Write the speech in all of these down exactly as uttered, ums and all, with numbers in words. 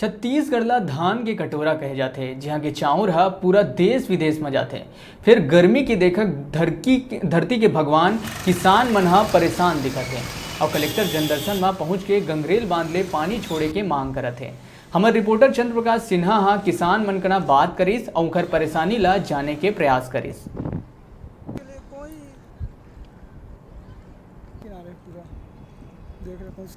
छत्तीसगढ़ ला धान के कटोरा कहे जाथे, जिहां के चाउर ह पूरा देश विदेश म जाथे। फेर गर्मी के देखत धरकी के, धरती के भगवान किसान मन ह परेशान दिखत हे अउ कलेक्टर जनदर्शन म पहुंच के गंगरेल बांध ले पानी छोड़े के मांग करत हे। हमर रिपोर्टर चंद्र प्रकाश सिन्हा ह किसान मन कना बात करिस अउ उंखर परेशानी ला जाने के प्रयास करिस। किनारे पूरा देख रहे हैं।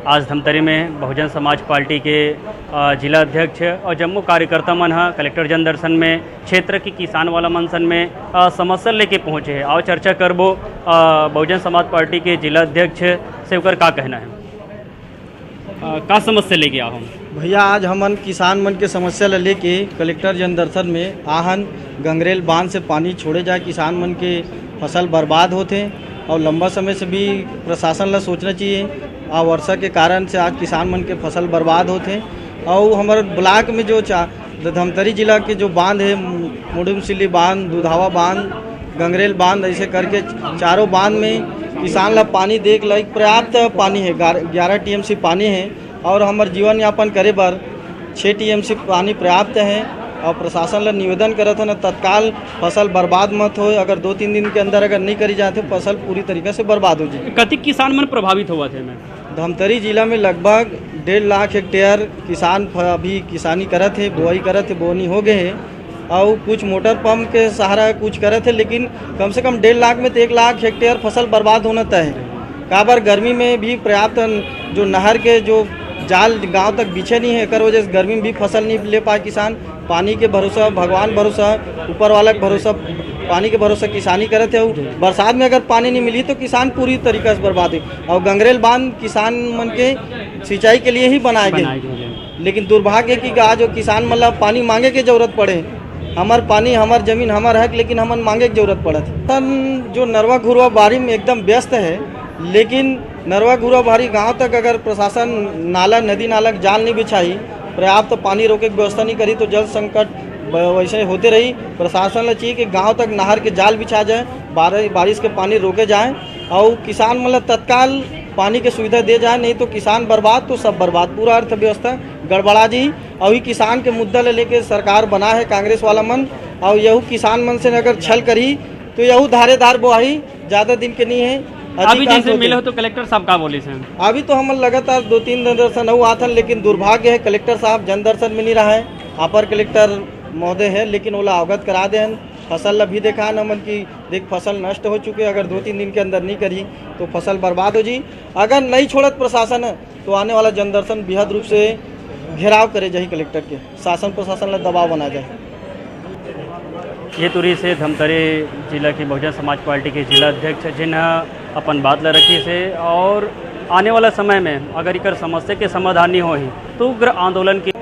आज धमतरी में बहुजन समाज पार्टी के अ, जिला अध्यक्ष और जम्मो कार्यकर्ता मन ह कलेक्टर जनदर्शन में क्षेत्र के किसान वाला मन सन में अ, समस्या लेके पहुंचे हैं। आओ चर्चा करबो अ, बहुजन समाज पार्टी के जिला अध्यक्ष से ओकर का कहना है। अ, का समस्या लेके आओ हम? भैया, आज हमन किसान मन के समस्या ल लेके कलेक्टर जनदर्शन में आहन। गंगरेल बांध से पानी छोड़े जाए, किसान मन के फसल बर्बाद होथे और लंबा समय से भी प्रशासन ला सोचना चाहिए। आ वर्षा के कारण से आज किसान मन के फसल बर्बाद होथे। और हमर ब्लॉक में जो चा धमतरी जिला के जो बांध है, मुडुमसिल्ली बांध, दुधावा बांध, गंगरेल बांध, ऐसे करके चारों बांध में किसान ला पानी दे के लायक पर्याप्त पानी है, ग्यारह टीएमसी पानी है। और हमर जीवन यापन करे बर छः टीएमसी पानी पर्याप्त है। और प्रशासन ला निवेदन करत हन, तत्काल फसल बर्बाद मत होए। अगर दो तीन दिन के अंदर अगर नहीं करी जाए तो फसल पूरी तरीका से बर्बाद हो जाए। कतिक किसान मन प्रभावित होवत हे एमे? धमतरी जिला में लगभग डेढ़ लाख हेक्टेयर किसान फ- अभी किसानी करत हे, बोआई करत हे, बोनी हो गए हे। और कुछ मोटर पंप के सहारा कुछ करत हे, लेकिन कम से कम डेढ़ लाख में तो एक लाख हेक्टेयर फसल बर्बाद होना तय है। काबर गर्मी में भी पर्याप्त न- जो नहर के जो जाल गांव तक बिछे नहीं है, एकर वजह से गर्मी में भी फसल नहीं ले पाए किसान। पानी के भरोसा, भगवान भरोसा, ऊपर वाला के भरोसा, पानी के भरोसा किसानी करत है। और बरसात में अगर पानी नहीं मिली तो किसान पूरी तरीका से बर्बाद है। और गंगरेल बांध किसान मन के सिंचाई के लिए ही बनाए गए, लेकिन दुर्भाग्य कि आज वो किसान मन ला पानी मांगे के जरूरत पड़े। हमर पानी, हमर जमीन, हमर हक, लेकिन हमन मांगे के जरूरत पड़त है। तन जो नरवा घुरवा बारी में एकदम व्यस्त है, लेकिन नरवा घुरवा बारी गांव तक अगर प्रशासन नाला, नदी नाला के जाल नहीं बिछाई, पर्याप्त पानी रोके के व्यवस्था नहीं करी तो जल संकट ब- वैसे होते रही। प्रशासन ला चाहिए कि गांव तक नहर के जाल बिछा जाए, बार- बारिश के पानी रोके जाए और किसान मन ला तत्काल पानी के सुविधा दे जाए, नहीं तो किसान बर्बाद तो सब बर्बाद, पूरा अर्थव्यवस्था गड़बड़ा जी। और ये किसान के मुद्दा ले लेके सरकार बना है कांग्रेस वाला मन, और यहू किसान मन से अगर छल करी तो यहू धारे धार बोआही, ज्यादा दिन के नहीं है। अभी जैसे मिले हो तो कलेक्टर साहब का बोले से? अभी तो हम लगातार दो तीन दिन से नहू आथन, लेकिन दुर्भाग्य है कलेक्टर साहब जनदर्शन में नहीं रहा है। अपर कलेक्टर महोदय है, लेकिन ओला अवगत करा दे हन। फसल ला भी देखा न मन की देख, फसल नष्ट हो चुके, अगर दो तीन दिन के अंदर नहीं करी तो फसल बर्बाद हो जी। अगर नहीं छोड़त प्रशासन है तो आने वाला जनदर्शन बेहद रूप से घेराव करे जाही कलेक्टर के, शासन प्रशासन ला दबाव बना जाए। ये तुरी से धमतरी जिला के बहुजन समाज पार्टी के जिला अध्यक्ष जिन ह अपन बात ला रखी से और आने वाला समय में अगर इकर समस्या के समाधान नहीं होही तो उग्र आंदोलन की।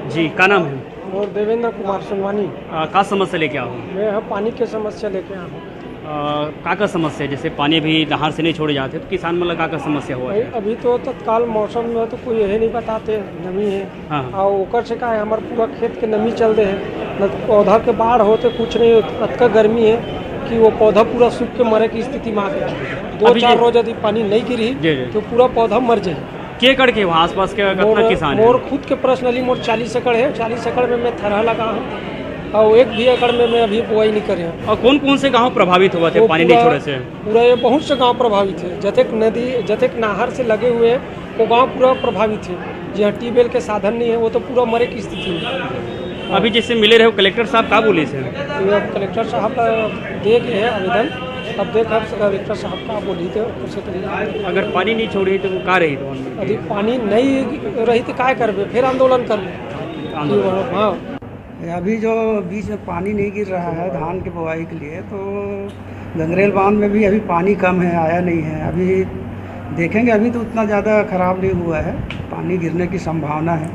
जी, का नाम है? और देवेंद्र कुमार सोनवानी। आ, का समस्या लेके आओ? मैं यहाँ पानी के समस्या लेके आया हूँ। आ, का का समस्या है? जैसे पानी अभी नहर से नहीं छोड़े जाते तो किसान मतलब का का समस्या हुआ भाई, है? अभी तो तत्काल मौसम में तो कोई यही नहीं बताते, नमी है। हाँ, हाँ। और ओकर से का है, हमारे पूरा खेत के नमी चल दे है, न तो पौधा के बाढ़ होते कुछ नहीं होता। अतका गर्मी है कि वो पौधा पूरा सूख के मरे की स्थिति में आ गया। दो अभी चार ये रोज यदि पानी नहीं गिरी जी, जी। तो पूरा पौधा मर जाए। के एकड़ के हो आसपास के कितना मोर, किसान मोर है? खुद के पर्सनली मोर चालीस एकड़ है, चालीस एकड़ में मैं थरहा लगा हूँ और एक भी एकड़ में मैं अभी बुआई नहीं करे हूँ। और कौन कौन से गांव प्रभावित हुआ थे वो पानी पूरा- नहीं छोड़े से? पूरा ये बहुत से गांव प्रभावित है। जतेक नदी, जतेक नहर से लगे हुए हैं, वो गांव पूरा प्रभावित है। जहाँ ट्यूबवेल के साधन नहीं है, वो तो पूरा मरे की स्थिति में। अभी जैसे मिले रहे हो कलेक्टर साहब का बोले से? ये अब कलेक्टर साहब का दे गए हैं आवेदन, अब देख अब कलेक्टर साहब का बोली थे उसे तो। अगर पानी नहीं छोड़े तो वो का रही तो? यदि पानी नहीं रही तो काय करबे, फिर आंदोलन करबे। आंदोलन। हाँ। अभी जो बीच में पानी नहीं गिर रहा है धान के बुआई के लिए, तो गंगरेल बांध में भी अभी पानी कम है, आया नहीं है। अभी देखेंगे, अभी तो उतना ज़्यादा ख़राब नहीं हुआ है, पानी गिरने की संभावना है।